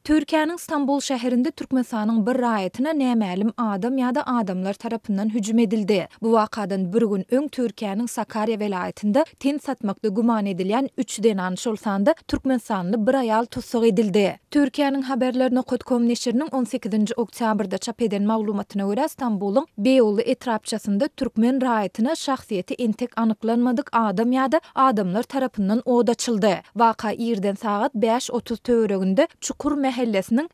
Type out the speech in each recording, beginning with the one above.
Türkiýäniň Stambul şäherinde Türkmenistanyň bir raýatyna nämälim adam ýa-da adamlar tarapyndan hüjüm edildi. Bu wakadan bir gün öň Türkiýäniň Sakarýa welaýatynda ten satmakda güman edilýän üç zenan, şol sanda türkmenistanly bir aýal tussag edildi. Türkiýäniň Haberler nokat kom neşiriniň on sekizinji oktýabrda çap eden maglumatyna görä, Stambulyň Beýogly etrapçasynda türkmen raýatyna şahsyýeti entek anyklanmadyk adam ýa-da adamlar tarapyndan od açyldy. Waka irden sagat 5:30 töwereginde Çukur mähellesiniň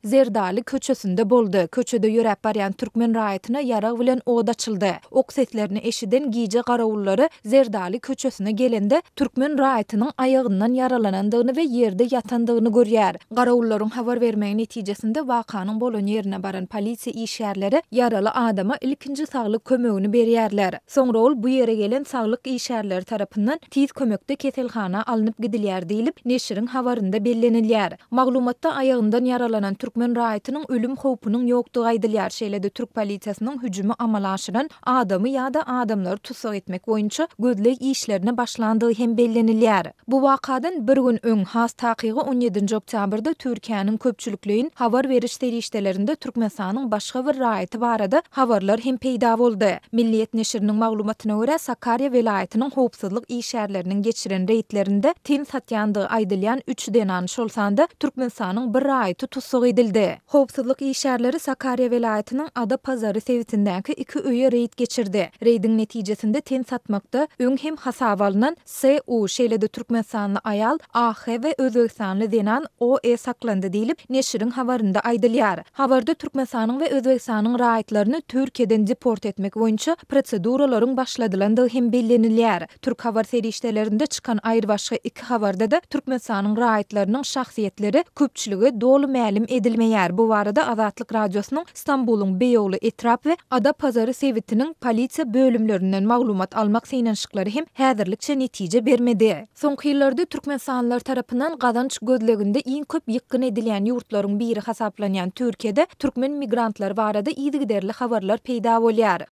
Zerdaly köçesinde boldy. Köçede ýöräp barýan türkmen raýatyna ýarag bilen od açyldy. Ok seslerini eşiden gije garawullary Zerdaly köçesine gelende, türkmen raýatynyň aýagyndan ýaralanandygyny we ýerde ýatandygyny görýär. Garawullaryň habar bermegi netijesinde wakanyň bolan ýerine baran polisiýa işgärleri ýaraly adama ilkinji saglyk kömegini berýärler. Soňra ol bu ýere gelen saglyk işgärleri tarapyndan tiz kömekde keselhana alnyp gidilýär diýlip, neşiriň habarynda bellenilýär. Maglumatda aýagyndan ýaralanan türkmen raýatynyň ölüm howpunyň ýokdugy aýdylýar, şeýle-de türk polisiýasynyň hüjümi amala aşyran adamy ýa-da adamlary tussag etmek boýunça gözleg işlerine başlandygy hem bellenilýär. Bu wakadan bir gün öň, has takygy on ýedinji oktýabrda Türkiýäniň köpçülikleýin habar beriş serişdelerinde Türkmenistanyň başga bir raýaty barada habarlar hem peýda boldy. Milliýet neşiriniň maglumatyna görä, Sakarýa welaýatynyň howpsuzlyk işgärleriniň geçiren reýdlerinde ten satýandygy aýdylýan üç zenan, şol sanda Türkmenistanyň bir raýaty tussag edildi. Howpsuzlyk işgärleri Sakarýa welaýatynyň Adapazary sebitindäki iki öýe reýd geçirdi. Reýdiň netijesinde ten satmakda öň hem hasaba alnan SU, şeýle-de türkmenistanly aýal AH we özbegistanly zenan OE saklandy diýlip, neşiriň habarynda aýdylýar. Habarda Türkmenistanyň we Özbegistanyň raýatlaryny Türkiýeden deport etmek boýunça proseduralaryň başladylandygy hem bellenilýär. Türk habar serişdelerinde çykan aýrybaşga iki habarda-da Türkmenistanyň raýatlarynyň şahsyýetleri köpçülige doly mälim edilmeýär. Bu barada Azatlyk Radiosynyň Stambulyň Beýogly etrap we Adapazary sebitiniň polisiýa bölümlerinden maglumat almak synanyşyklary hem häzirlikçe netije bermedi. Soňky ýyllarda türkmenistanlylar tarapyndan gazanç gözleginde iň köp ýykgyn edilýän ýurtlaryň biri hasaplanýan Türkiýede türkmen migrantlary barada yzygiderli habarlar peýda bolýar.